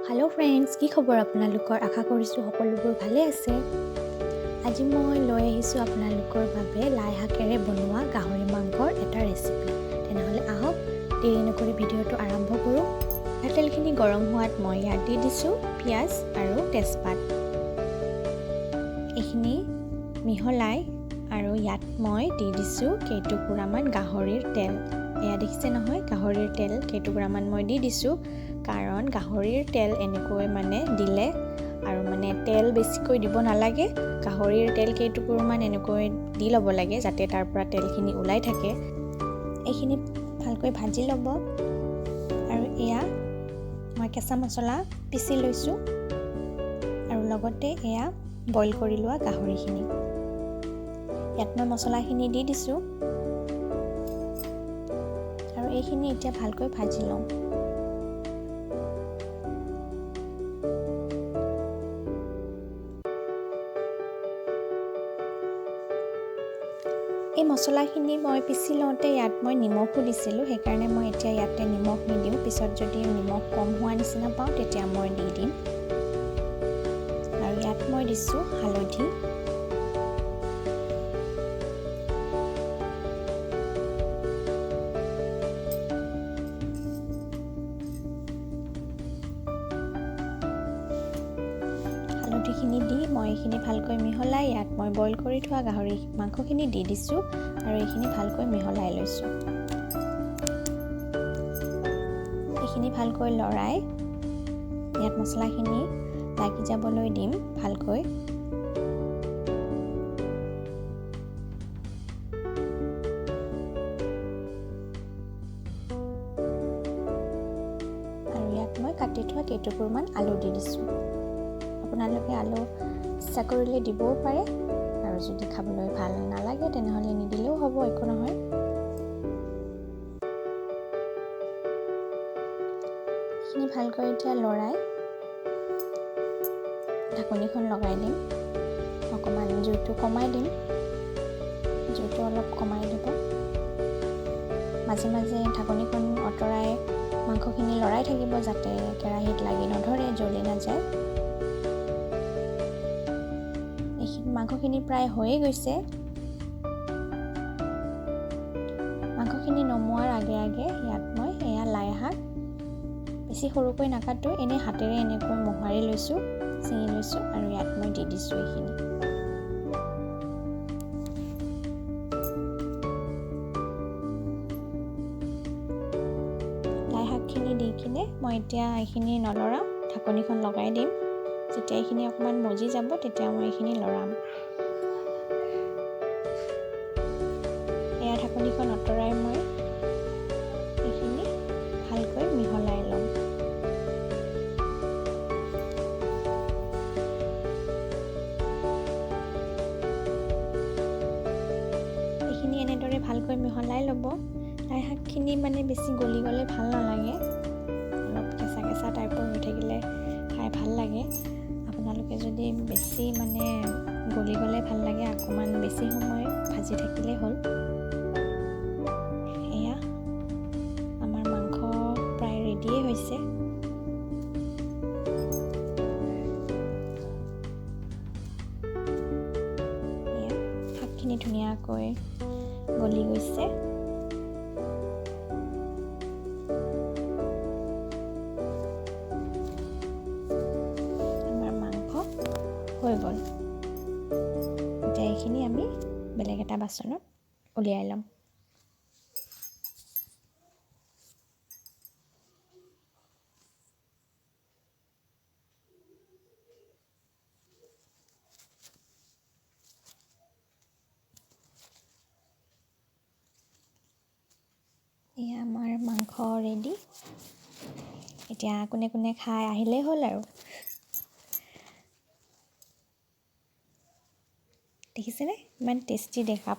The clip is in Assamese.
হেল্ল' ফ্ৰেণ্ডছ, কি খবৰ আপোনালোকৰ? আশা কৰিছোঁ সকলোবোৰ ভালে আছে। আজি মই লৈ আহিছোঁ আপোনালোকৰ বাবে লাই শাকেৰে বনোৱা গাহৰি মাংসৰ এটা ৰেচিপি। তেনেহ'লে আহক, দেৰি নকৰি ভিডিঅ'টো আৰম্ভ কৰোঁ। তেলখিনি গৰম হোৱাত মই ইয়াত দি দিছোঁ পিঁয়াজ আৰু তেজপাত। এইখিনি মিহলাই আৰু ইয়াত মই দি দিছোঁ কেইটুকুৰামান গাহৰিৰ তেল। এয়া দেখিছে নহয়, গাহৰিৰ তেল কেইটুকুৰামান মই দি দিছোঁ, কাৰণ গাহৰিৰ তেল এনেকৈ মানে দিলে আৰু মানে তেল বেছিকৈ দিব নালাগে। গাহৰিৰ তেল কেইটুকুৰমান এনেকৈ দি ল'ব লাগে যাতে তাৰ পৰা তেলখিনি ওলাই থাকে। এইখিনি ভালকৈ ভাজি ল'ব। আৰু এয়া মই কেঁচা মছলা পিচি লৈছোঁ আৰু লগতে এয়া বইল কৰি লোৱা গাহৰিখিনি ইয়াত মই মছলাখিনি দি দিছোঁ আৰু এইখিনি এতিয়া ভালকৈ ভাজি ল'ম। এই মছলাখিনি মই পিচি লওঁতে ইয়াত মই নিমখো দিছিলোঁ, সেইকাৰণে মই এতিয়া ইয়াতে নিমখ নিদিওঁ। পিছত যদি নিমখ কম হোৱা নিচিনা পাওঁ তেতিয়া মই দি দিম। আৰু ইয়াত মই দিছোঁ হালধি, হালধিখিনি দি মই এইখিনি ভালকৈ মিহলাই ইয়াত মই বইল কৰি থোৱা গাহৰি মাংসখিনি দি দিছোঁ আৰু এইখিনি ভালকৈ মিহলাই লৈছোঁ। এইখিনি ভালকৈ লৰাই ইয়াত মছলাখিনি লাগি যাবলৈ দিম ভালকৈ। আৰু ইয়াত মই কাটি থোৱা কেইটুকুৰমান আলু দি দিছোঁ। আপোনালোকে আলু ইচ্ছা কৰিলে দিবও পাৰে আৰু যদি খাবলৈ ভাল নালাগে তেনেহ'লে নিদিলেও হ'ব, একো নহয়। এইখিনি ভালকৈ এতিয়া লৰাই ঢাকনিখন লগাই দিম। অকণমান জুইটো কমাই দিম, জুইটো অলপ কমাই দিব। মাজে মাজে ঢাকনিখন আঁতৰাই মাংসখিনি লৰাই থাকিব যাতে কেৰাহীত লাগি নধৰে, জ্বলি নাযায়। মাংসখিনি প্ৰায় হৈয়ে গৈছে। মাংসখিনি নমোৱাৰ আগে আগে ইয়াত মই এয়া লাই শাক বেছি সৰুকৈ নাকাটো, এনেই হাতেৰে এনেকৈ মোহাৰি লৈছোঁ, ছিঙি লৈছোঁ আৰু ইয়াত মই দি দিছোঁ এইখিনি। লাই শাকখিনি দি কিনে মই এতিয়া এইখিনি নলৰাওঁ, ঢাকনিখন লগাই দিম। যেতিয়া এইখিনি অকণমান মজি যাব তেতিয়া মই এইখিনি লৰাম। এয়া ঢাকনিখন আঁতৰাই মই এইখিনি ভালকৈ মিহলাই ল'ম। এইখিনি এনেদৰে ভালকৈ মিহলাই ল'ব। লাই শাকখিনি মানে বেছি গলি গ'লে ভাল নালাগে, অলপ কেঁচা কেঁচা টাইপৰ হৈ থাকিলে খাই ভাল লাগে। আপোনালোকে যদি বেছি মানে গলি গ'লে ভাল লাগে, অকণমান বেছি সময় ভাজি থাকিলেই হ'ল। এয়া আমাৰ মাংস প্ৰায় ৰেডিয়ে হৈছে। এয়া শাকখিনি ধুনীয়াকৈ গলি গৈছে। হৈ গ'ল। এতিয়া এইখিনি আমি বেলেগ এটা বাচনত উলিয়াই ল'ম। এয়া আমাৰ মাংস ৰেডি। এতিয়া কোনে কোনে খাই আহিলেই হ'ল আৰু। দেখিছেনে ইমান টেষ্টি দেখা